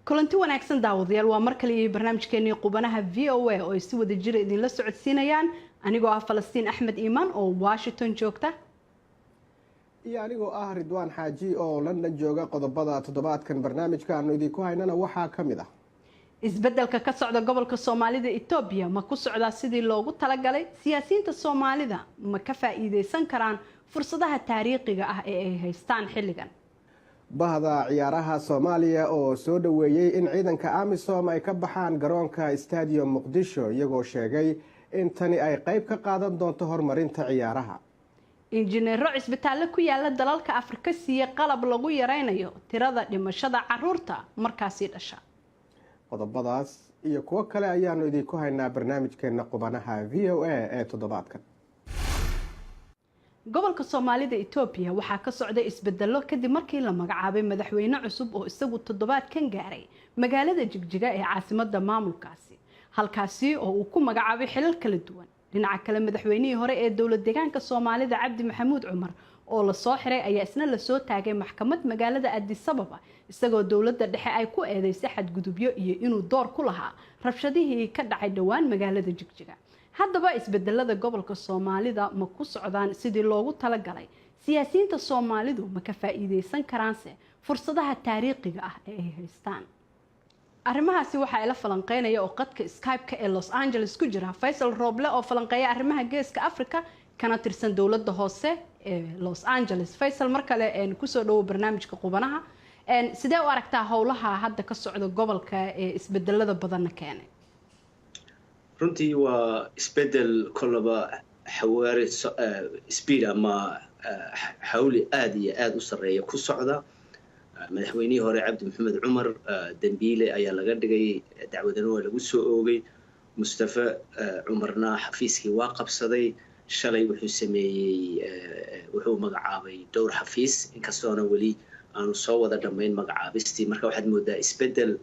Kulanti wanaagsan, daawadayaal. Waa mar kale iyo barnaamijkeenii Qubanaha VOA oo ay si wada jira idinla socodsiinayaan anigoo ah Falastiin Axmed Iimaan oo Washington joogta iyo anigoo ah Ridwaan Xaaji oo London jooga. Qodobada toddobaadkan barnaamijka aanu idinku haynana waxaa ka mid ah: Isbeddelka ka socda gobolka Soomaalida Etoobiya ma ku socdaa sidii loogu talagalay? Siyaasiyiinta Soomaalida ma ka faa'iideysan karaan fursadaha taariikhiga ah ee ay haystaan xilligan? Bahda ciyaaraha Soomaaliya oo soo dhoweeyey in ciidanka AMISOM ay ka baxaan garoonka Stadium Muqdisho, iyagoo sheegay in tani ay qayb ka qaadan doonto horumarinta ciyaaraha. Injineero cisbitaallo ku yaala dalalka Afrika siiye qalab lagu yareynayo tirada dhimashada caruurta markaasi dhasha. Qodobadaas iyo kuwo kale ayaanu idinku haynaa barnaamijkeena Qubanaha VOA ee toddobaadkan. Gobolka Soomaalida Etoobiya waxaa ka socday isbedelo kadib markii la magacaabay madaxweyne cusub oo isagu toddobaadkan gaaray magaalada Jigjiga ee caasimada maamulkaasi, halkaasi oo uu ku magacaabay xilal kala duwan. Dhinaca kale, madaxweynihii hore ee dowlad deegaanka Soomaalida, Cabdi Maxamuud Cumar, oo lasoo xiray ayaa isna lasoo taagay maxkamad magaalada Addis Ababa, isagoo dowladda dhexe ay ku eedeysay xadgudubyo iyo inuu door ku lahaa rabshadihii ka dhacay dhowaan magaalada Jigjiga. Haddaba, isbedelada gobolka Soomaalida ma ku socdaan sidii loogu talagalay? Siyaasiyiinta Soomaalidu ma ka faa'iideysan karaanse fursadaha taariikhiga ah ee ay haystaan? Arrimahaasi waxaa ila falanqeynaya oo qadka Skype-ka ee Los Angeles ku jira Faysal Rooble oo falanqeeya arrimaha Geeska Africa kana tirsan dowladda hoose ee Los Angeles. Faysal, mar kale kusoo dhawo barnaamijka Qubanaha. Sidee u aragtaa howlaha hadda ka socda gobolka ee isbedelada badanna keenay? Runtii waa isbedel kollaba xawaari speed ama xawli aada iyo aada u sarreeya ku socda. Madaxweynihii hore, Cabdi Maxamed Cumar, dembiile ayaa laga dhigay, dacwadana waa lagu soo oogay. Mustafe Cumarna xafiiskii waa qabsaday. Shalay wuxuu sameeyey, wuxuu magacaabay dhowr xafiis, inkastoona weli aanu soo wada dhammayn magacaabistii. Marka waxaad moodaa isbeddel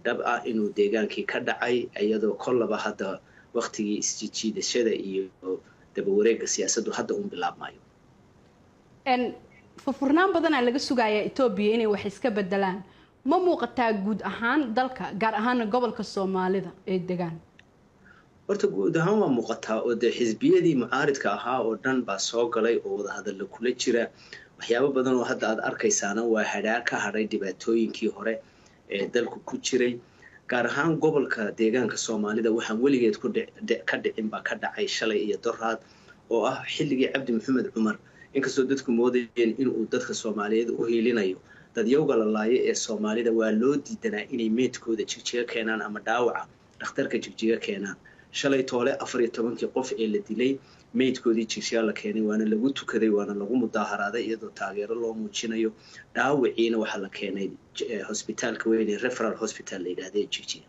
dhab ah inuu deegaankii ka dhacay, iyadoo kollaba hadda waktigii isjijiidashada iyo dabawareegga siyaasaddu hadda un bilaabmayo. Furfurnaan badanaa laga sugayaa Etoobiya inay wax iska bedelaan. Ma muuqataa guud ahaan dalka, gaar ahaana gobolka Soomaalida ee degaan? Horta guud ahaan waa muuqataa, oo dee xisbiyadii mucaaridka ahaa oo dhan baa soo galay oo wadahadalla kula jira. Waxyaabo badan oo hadda aad arkaysaana waa hadhaa ka hadhay dhibaatooyinkii hore ee dalku ku jiray. Gaar ahaan gobolka deegaanka Soomaalida waxaan weligeed ka dhicin baa ka dhacay shalay iyo doraad, oo ah xilligii Cabdi Maxamed Cumar, inkastoo dadku moodayeen inuu dadka Soomaaliyeed u hiilinayo, dadyowga la laayo ee Soomaalida waa loo diidanaa inay meedkooda Jigjiga keenaan ama dhaawaca dhakhtarka Jigjiga keenaan. Shalay toole 14-kii qof ee la dilay meydkoodii Jigjiga la keenay, waana lagu tukaday, waana lagu mudaaharaaday iyadoo taageero loo muujinayo. Dhaawiciina waxaa la keenay hosbitaalka weyn ee Referral Hospital la yidhahda ee Jigjiga.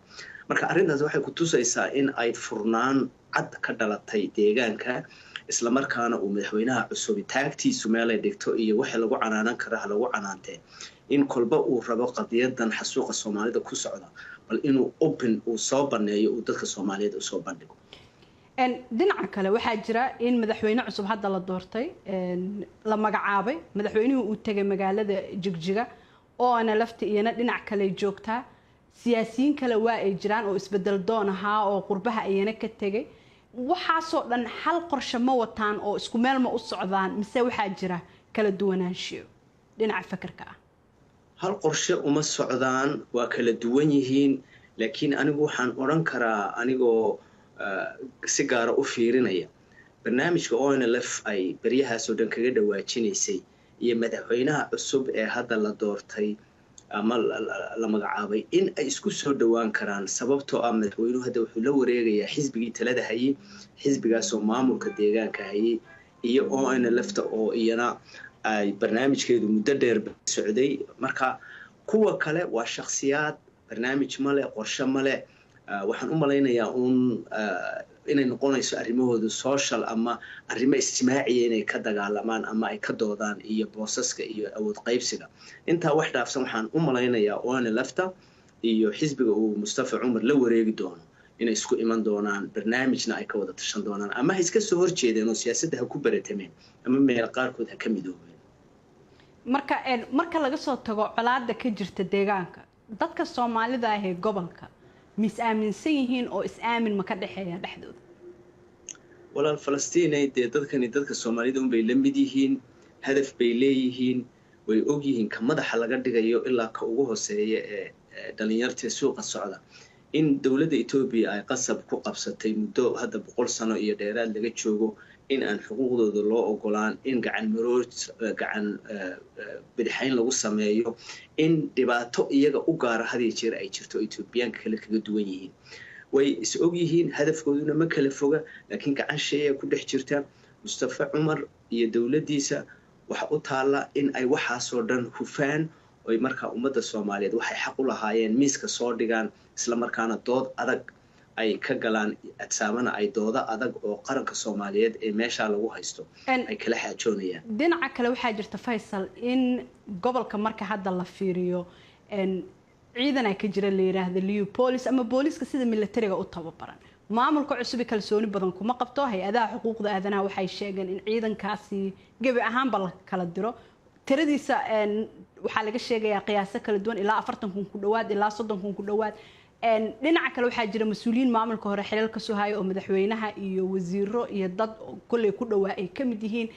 Marka arrintaas waxay ku tusaysaa in ay furnaan cad ka dhalatay deegaanka, islamarkaana uu madaxweynaha cusubi taagtiisu meelay dhigto iyo waxa lagu canaanan kara ha lagu canaantee, in kolba uu rabo qadiyadan xasuuqa Soomaalida ku socda bal inuu open uu soo baneeyo, uu dadka Soomaaliyeed usoo bandhigo. Dhinaca kale, waxaa jira in madaxweyne cusub hadda la doortay, la magacaabay, madaxweynuhu uu tegay magaalada Jigjiga oona lafta iyana dhinac kale joogtaa. Siyaasiyiin kale waa ay jiraan oo isbedel doon ahaa oo qurbaha iyana ka tegay. Waxaasoo dhan hal qorshe ma wataan oo isku meel ma u socdaan, mise waxaa jira kala duwanaanshiyo dhinaca fakarka ah? Hal qorshe uma socdaan, waa kala duwan yihiin. Laakiin anigu waxaan odhan karaa, anigoo si gaara u fiirinaya barnaamijka ONLF ay beryahaasoo dhan kaga dhawaajinaysay iyo madaxweynaha cusub ee hadda la doortay ama la magacaabay, in ay isku soo dhowaan karaan, sababtoo ah madaxweynuhu hadda wuxuu la wareegayaa xisbigii talada hayay, xisbigaasoo maamulka deegaanka hayay, iyo ONLFta oo iyana ay barnaamijkeedu muddo dheer socday. Marka kuwa kale waa shakhsiyaad, barnaamij male, qorshe male. Waxaan u malaynayaa uun inay noqonayso arrimahoodu social ama arrimo ijtimaaciya inay ka dagaalamaan ama ay ka doodaan, iyo boosaska iyo awood qaybsiga. Intaa wax dhaafsan waxaan u malaynayaa ONLFta iyo xisbiga uu Mustafa Cumar la wareegi doono inay isku iman doonaan, barnaamijna ay ka wada tashan doonaan, ama ha iska soo horjeedeen oo siyaasadda ha ku baratameen ama meel qaarkood ha ka midoobeen. Marka laga soo tago colaada ka jirta deegaanka Dadka Soomaalida ah ee gobolka mis aaminsan yihiin oo is-aamin ma ka dhexeeya dhexdooda? Walaal Falastiinay, dee dadkani dadka Soomaalida unbay la mid yihiin, hadaf bay leeyihiin, way ogyihiin ka madaxa laga dhigayo ilaa ka ugu hooseeya ee dhalinyarta suuqa socda in dowladda Etoobiya ay qasab ku qabsatay muddo hadda 100 sano iyo dheeraad laga joogo, in aan xuquuqdooda loo ogolaan, in gacan marood gacan bidixayn lagu sameeyo, in dhibaato iyaga u gaara had iyo jeer ay jirto, Etoobiyaanka kale kaga duwan yihiin. Way is og yihiin, hadafkooduna ma kala foga, laakiin gacan sheeya ku dhex jirta. Mustafa Cumar iyo dowladdiisa waxa u taalla in ay waxaasoo dhan hufaan, oy markaa ummadda Soomaaliyeed waxay xaq u lahaayeen miiska soo dhigaan, isla markaana dood adag ay ka galaan Adsaamana, ay doodo adag oo qaranka Soomaaliyeed ee meeshaa lagu haysto ay kala xaajoonayaan. Dhinaca kale waxaa jirta, Faysal, in gobolka marka hadda la fiiriyo ciidan ay ka jira la yiraahdo Liyu Police ama booliiska sida militariga u tababaran. Maamulka cusubi kalsooni badan kuma qabto. Hay-adaha xuquuqda aadanaha waxay sheegeen in ciidankaasi gebi ahaanba la kala diro. Tiradiisa waxaa laga sheegayaa qiyaaso kala duwan, ilaa 40,000 ku dhawaad, ilaa 30,000 ku dhawaad. Dhinaca kale waxaa jira mas-uuliyiin maamulka hore xilal ka soo haya oo madaxweynaha iyo wasiiro iyo dad kolley ku dhawaa ay ka mid yihiin.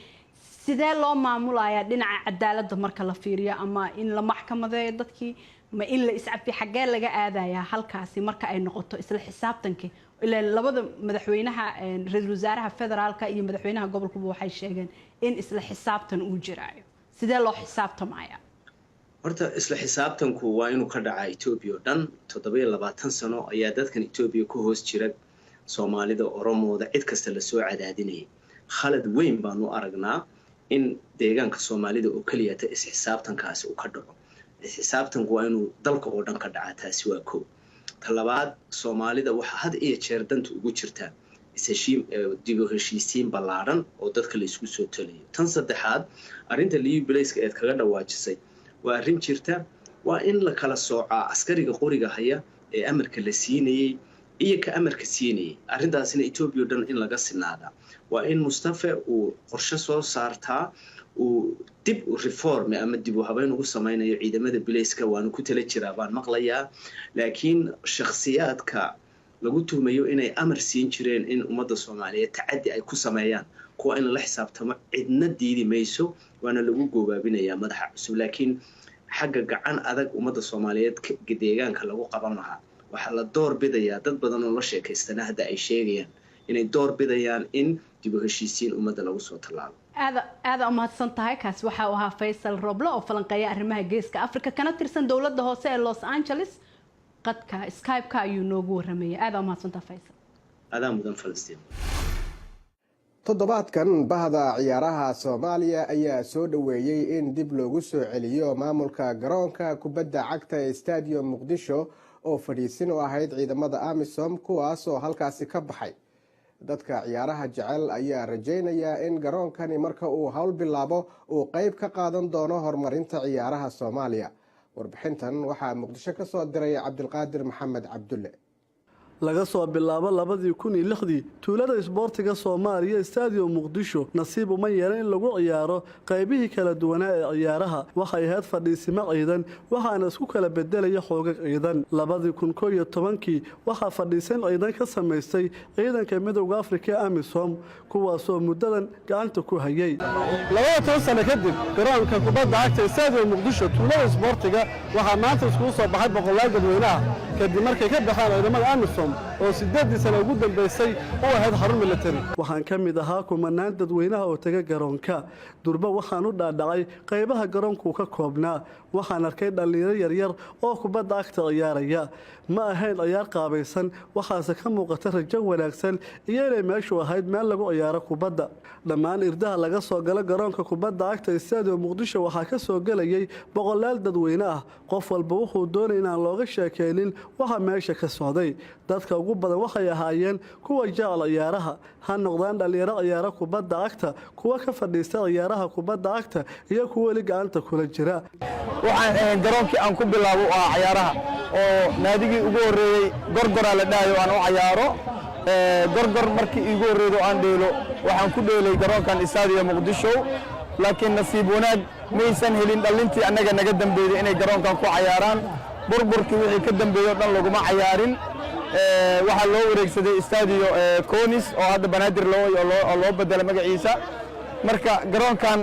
Sidee loo maamulayaa dhinaca cadaaladda marka la fiiriyo, ama in la maxkamadeeyo dadkii, ma in la iscafi, xaggee laga aadayaa halkaasi marka ay noqoto isla xisaabtankii? Ilaa labada madaxweynaha, ra-iisul wasaaraha federaalka iyo madaxweynaha gobolkuba waxay sheegeen in isla xisaabtan uu jiraayo. Sidee loo xisaabtamaya? Horta isla xisaabtanku waa inuu ka dhacaa Etoobiya oo dhan. 27 sano ayaa dadkan Etoobiya ku hoos jira, Soomaalida, Oromooda, cid kasta lasoo cadaadinayay. Khalad weyn baanu aragnaa in deegaanka Soomaalida oo keliyata isxisaabtankaasi uu ka dhaco. Isxisaabtanku waa inuu dalka oo dhan ka dhacaa. Taasi waa kow. Talabaad, Soomaalida waxaa had iyo jeer danta ugu jirtaa isheshiin, dib u heshiisiin ballaadhan oo dadka la isku soo tolayo. Tan saddexaad, arrinta Liyu Blaceka eed kaga dhawaajisay waa arrin jirta. Waa in la kala soocaa askariga qoriga haya ee amarka la siinayey iyo ka amarka siinayay. Arrintaasina Etoobiya o dhan in laga sinaadaa. Waa in Mustafe uu qorshe soo saartaa uu dib reform ama dib u habeyn ugu sameynayo ciidamada bilayska. Waanu ku tala jiraa baan maqlayaa, laakiin shakhsiyaadka lagu tuhmayo inay amar siin jireen in ummadda Soomaaliyeed tacaddi ay ku sameeyaan, kuwa in lala xisaabtamo cidna diidi mayso, waana lagu goobaabinayaa madaxa cusub. Laakiin xagga gacan adag ummadda Soomaaliyeed deegaanka lagu qaban lahaa, waxaa la door bidayaa, dad badan oo la sheekaystana hadda ay sheegayaan inay door bidayaan in dib u heshiisiin ummadda lagu soo tallaabo. Aada aada umahadsan tahay. Kaasi waxa uu ahaa Faysal Roble oo falanqeeya arrimaha Geeska Africa kana tirsan dowladda hoose ee Los Angeles. Qadka Skype-ka ayuu noogu waramayay. Aada umahadsantaha, Faysal. Adaa mudan, Falastiin. Toddobaadkan bahda ciyaaraha Soomaaliya ayaa soo dhoweeyey in dib loogu soo celiyo maamulka garoonka kubadda cagta ee Stadium Muqdisho oo fadhiisin u ahayd ciidamada AMISOM, kuwaas oo halkaasi ka baxay. Dadka ciyaaraha jecel ayaa rajaynaya in garoonkani marka uu howl bilaabo uu qeyb ka qaadan doono horumarinta ciyaaraha Soomaaliya. Warbixintan waxaa Muqdisho ka soo diray Cabdilqaadir Maxamed Cabdulle. Laga soo bilaabo 2006-dii, tuulada isboortiga Soomaaliya, Stadium Muqdisho, nasiib uma yeelan in lagu ciyaaro qaybihii kala duwanaa ee ciyaaraha. Waxay ahayd fadhiisimo ciidan, waxaana isku kala bedelaya xoogag ciidan. 2011-kii waxaa fadhiisan ciidan ka samaystay ciidanka Midowda Afrika ee AMISOM, kuwaasoo muddadan gacanta ku hayay. 12 sano kadib, garoonka kubadda cagta Stadium Muqdisho, tuulada isboortiga, waxaa maanta iskugu soo baxay boqolaal dadweynaha kadib markay ka baxeen ciidamada AMISOM oo 8-dii sano ugu dambaysay u ahayd xarun militari. Waxaan ka mid ahaa kumanaan dadweynaha oo taga garoonka. Durba waxaan u dhaadhacay qaybaha garoonkuu ka koobnaa. Waxaan arkay dhallinyaro yaryar oo kubadda cagta ciyaaraya. Ma ahayn ciyaar qaabaysan, waxaase ka muuqata rajo wanaagsan iyo inay meeshu ahayd meel lagu ciyaaro kubadda. Dhammaan irdaha laga soo galo garoonka kubadda cagta Stadium Muqdisho waxaa ka soo gelayay boqolaal dadweyne ah. Qof walba wuxuu doonay inaan looga sheekeynin waxa meesha ka socday. Dadka ugu badan waxay ahaayeen kuwa jecel ciyaaraha, ha noqdaan dhallinyaro ciyaaro kubadda cagta, kuwa ka fadhiista ciyaaraha kubadda cagta iyo kuwa weli gacanta kula jira. Waxaan ahayn garoonkii aan ku bilaabo u ahaa cayaaraha, oo naadigii ugu horreeyey Gorgoraa la dhahayo aan u cayaaro. Gorgor markii iigu horreeydo aan dheelo, waxaan ku dheelay garoonkan Stadium Muqdisho, laakiin nasiib wanaag maysan helin dhallintii annaga naga dambeeyey inay garoonkan ku cayaaraan. Burburkii wixii ka dambeeyey o dhan laguma cayaarin. Waxaa loo wareegsaday Stadio Conis oo hadda Banaadir loo bedelay magaciisa. Marka garoonkan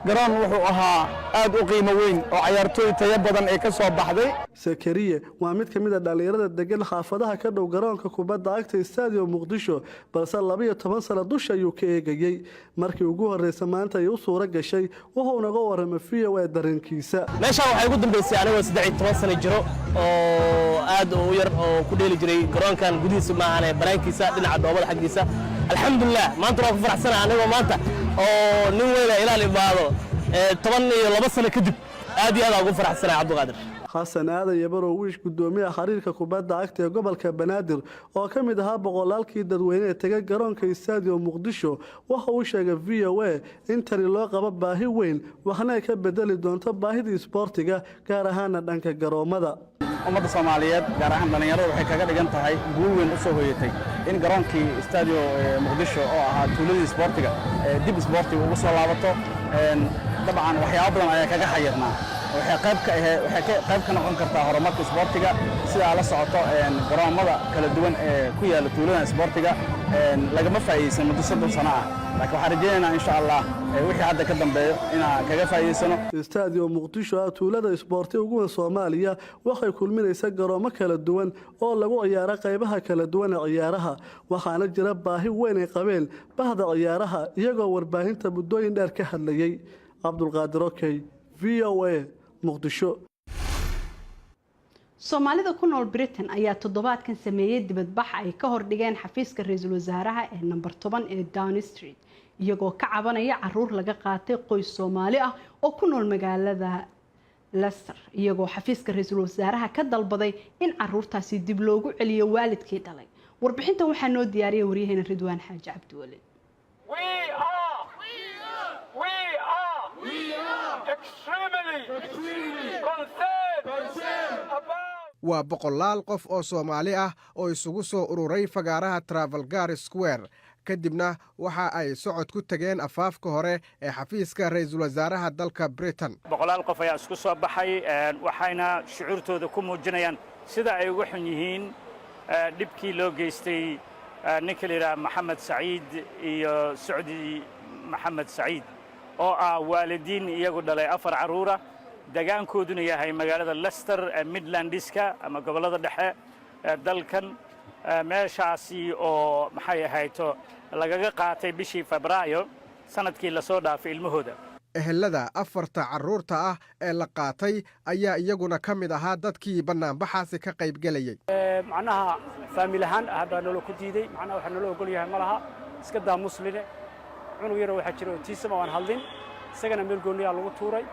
garoon wuxuu ahaa aad u qiimo weyn oo cayaartooy tayo badan ee ka soo baxday. Sakariye waa mid ka mid a dhallinyarada degan xaafadaha ka dhow garoonka kubadda cagta Stadium Muqdisho, balse 12 sano dusha ayuu ka eegayey. Markii ugu horreysa maanta ay u suuro gashay. Wuxuu naga warramay VOA dareenkiisa. Meeshaan waxay ugu dambeysay anigoo 13 sano jiro oo aad u yar oo ku dheeli jiray garoonkan gudihiisa, maahane banaankiisa, dhinaca dhoobada xaggiisa. Alxamdulilah, maanta waan ku faraxsanahay anigoo maanta oo nin weyna ilaal imaado 12 sano kadib. Aad iyo aad aan ugu faraxsanahay, Cabdiqaadir. Xasan Aadan Yabarow Wiish, gudoomiyaha xiriirka kubadda cagta ee gobolka Banaadir oo ka mid ahaa boqolaalkii dadweyne ee tegay garoonka Stadium Muqdisho, waxa uu sheegay VOA in tani loo qabo baahi weyn, waxna ay ka bedeli doonto baahidii isboortiga, gaar ahaana dhanka garoomada. Ummadda Soomaaliyeed, gaar ahaan dhallinyarada, waxay kaga dhigan tahay guul weyn u soo hoyatay in garoonkii Stadio Muqdisho oo ahaa tuuladii isboortiga dib isboortiga ugu soo laabato. Dabcan waxyaabo badan ayaa kaga xayirnaa. Waxay qayb ka ahayd, waxay qayb ka noqon kartaa horumarka isboortiga. Sida aad la socoto, garoomada kala duwan ee ku yaalla tuuladan isboortiga lagama faa'iideysan muddo 30 sano ah, laakiin waxaan rajaynaynaa, insha Allah, wixii hadda ka dambeeyo inaan kaga faa'iideysano. Stadium Muqdisho ah tuulada isboorti ugu weyn Soomaaliya waxay kulminaysa garoomo kala duwan oo lagu ciyaaro qaybaha kala duwan ee ciyaaraha, waxaana jira baahi weyn ay qabeen bahda ciyaaraha, iyagoo warbaahinta muddooyin dheer ka hadlayay. Cabdulqaadir Okey, VOA, Muqdisho. Soomaalida ku nool Britain ayaa toddobaadkan sameeyey dibadbax ay ka hordhigeen xafiiska ra-iisul wasaaraha ee namber 10 ee Downing Street, iyagoo ka cabanaya caruur laga qaatay qoys Soomaali ah oo ku nool magaalada Leicester, iyagoo xafiiska ra-iisul wasaaraha ka dalbaday in caruurtaasi dib loogu celiyo waalidkii dhalay. Warbixintan waxaa noo diyaariyay waryaheena Ridwaan Xaaji Cabdiweli. We are extremely concerned about Waa boqolaal qof oo Soomaali ah oo isugu soo ururay fagaaraha Trafalgar Square, kadibna waxa ay socod ku tageen afaafka hore ee xafiiska ra-iisul wasaaraha dalka Britain. Boqolaal qof ayaa isku soo baxay, waxayna shucuurtooda ku muujinayaan sida ay uga xun yihiin dhibkii loo geystay ninka la yidhaha Maxamed Saciid iyo Socdi Maxamed Saciid, oo ah waalidiin iyagu dhalay afar carruura, degaankooduna yahay magaalada Leicester ee Midlandiska ama gobollada dhexe ee dalkan, meeshaasi oo maxay ahayto lagaga qaatay bishii Febraayo sanadkii lasoo dhaafay ilmahooda. Ehelada afarta carruurta ah ee la qaatay ayaa iyaguna ka mid ahaa dadkii bannaanbaxaasi ka qaybgelayey. Macnaha family ahaan ah baa naloo ku diiday. Macnaha waxaa naloo ogol yahay ma laha. Iska daa musline, cunug yaro waxaa jira autism oo aan hadlin, isagana meel gooniyaa lagu tuuray.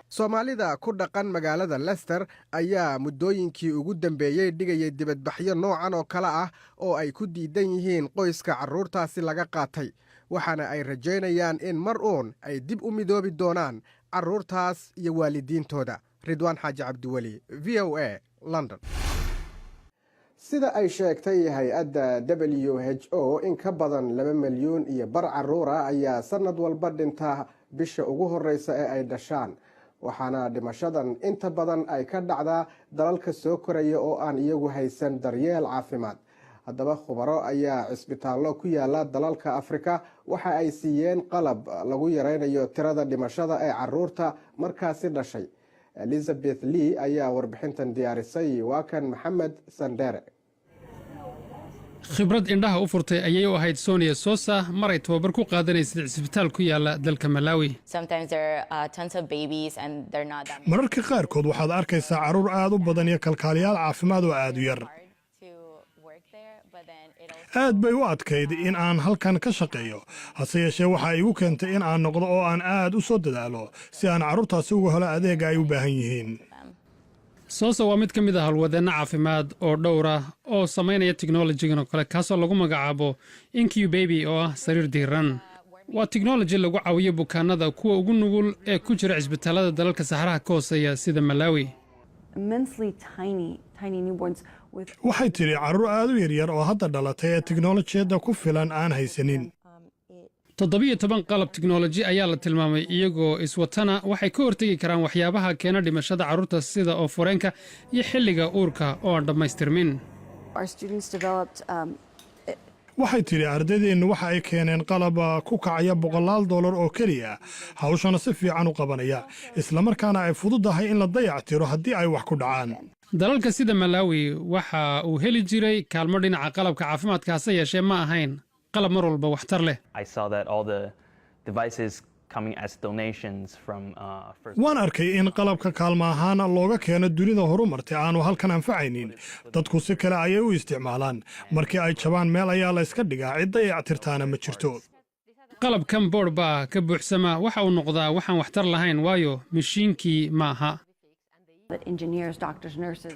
Soomaalida ku dhaqan magaalada Leicester ayaa muddooyinkii ugu dambeeyey dhigayay dibadbaxyo noocan oo kale ah oo ay ku diidan yihiin qoyska carruurtaasi laga qaatay, waxaana ay rajaynayaan in mar uun ay dib u midoobi doonaan carruurtaas iyo waalidiintooda. Ridwaan Xaaji Cabdiweli, VOA, London. Sida ay sheegtay hay-adda WHO, in ka badan 2.5 milyan carruur ah ayaa sanad walba dhinta bisha ugu horeysa ee ay dhashaan, waxaana dhimashadan inta badan ay ka dhacdaa dalalka soo koraya oo aan iyagu haysan daryeel caafimaad. Haddaba khubaro ayaa cisbitaallo ku yaala dalalka Afrika waxa ay siiyeen qalab lagu yareynayo tirada dhimashada ee caruurta markaasi dhashay. Elizabeth Lee ayaa warbixintan diyaarisay. Waa kan Maxamed Sandheere. Khibrad indhaha u furtay ayay u ahayd Sonia Sosa maray tababar ku qaadanaysay cisbitaal ku yaala dalka Malawi. Mararka qaarkood waxaad arkaysaa carruur aad u badan iyo kalkaaliyaal caafimaad oo aad u yar. Aad bay u adkayd in aan halkan ka shaqeeyo, hase yeeshee waxaa igu keentay in aan noqdo oo aan aad u soo dadaalo si aan carruurtaasi uga helo adeega ay u baahan yihiin. Sosa waa mid ka mid ah howlwadeenno caafimaad oo dhowr ah oo samaynaya teknolojigan oo kale, kaasoo lagu magacaabo Incubaby, oo ah sariir diiran. Waa teknoloji lagu caawiyo bukaanada kuwa ugu nugul ee ku jira cisbitaalada dalalka saxaraha ka hooseeya sida Malawi. Waxay tidhi carruur aad u yaryar oo hadda dhalatay ee teknolojiyadda ku filan aan haysanin. 17 qalab tiknoloji ayaa la tilmaamay. Iyagoo iswatana waxay ka hortegi karaan waxyaabaha keena dhimashada carruurta, sida oof-wareenka iyo xilliga uurka oo aan dhammaystirmin. Waxay tidhi ardaydeennu waxa ay keeneen qalab ku kacaya boqolaal dollar oo keliya, hawshana si fiican u qabanaya, islamarkaana ay fududahay in la dayac tiro haddii ay wax ku dhacaan. Dalalka sida Malawi waxa uu heli jiray kaalmo dhinaca qalabka caafimaadka, hase yeeshee ma ahayn qalab mar walba waxtar leh. Waan arkay in qalabka kaalmo ahaan looga keeno dunida horumartay aanu halkan anfacaynin. Dadku si kale ayay u isticmaalaan. Markii ay jabaan, meel ayaa la yska dhigaa, cid dayactirtaana ma jirto. Qalabkan boodh baa ka buuxsama, waxa uu noqdaa waxaan waxtar lahayn, waayo mishiinkii ma aha.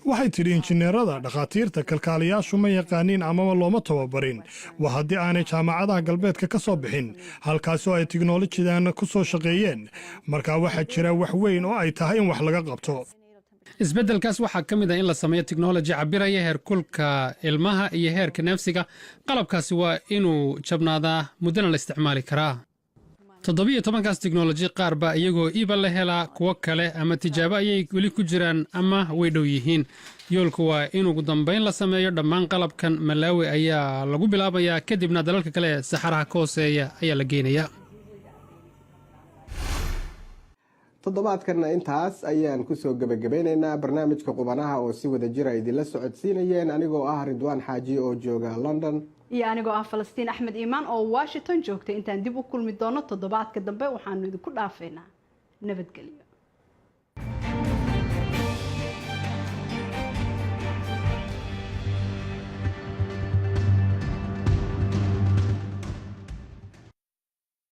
Waxay tidhi injineerada, dhakhaatiirta, kalkaaliyaashu ma yaqaaniin amaba looma tababarin. Waa haddii aanay jaamacadaha galbeedka ka soo bixin, halkaasoo ay tiknolojidan ku soo shaqeeyeen. Markaa waxaa jira wax weyn oo ay tahay in wax laga qabto. Isbeddelkaas waxaa ka mid ah in la sameeyo teknoloji cabiraya heerkulka ilmaha iyo heerka neefsiga. Qalabkaasi waa inuu jabnaadaa, muddana la isticmaali karaa. 17-kaas teknoloji qaar baa iyagoo iiba la helaa, kuwo kale ama tijaabo ayay weli ku jiraan ama way dhow yihiin. Yoolku waa in ugu dambayn la sameeyo dhammaan qalabkan. Malaawi ayaa lagu bilaabayaa, kadibna dalalka kale ee saxaraha ka hooseeya ayaa la geynayaa. Toddobaadkanna intaas ayaan kusoo gebagabeynaynaa barnaamijka Qubanaha, oo si wada jira idinla socodsiinayeen anigoo ah Ridwaan Xaaji oo jooga London iyo anigoo ah Falastiin Axmed Iimaan oo Washington joogtay. Intaan dib u kulmi doono toddobaadka dambe, waxaanu idinku dhaafaynaa nabadgelyo.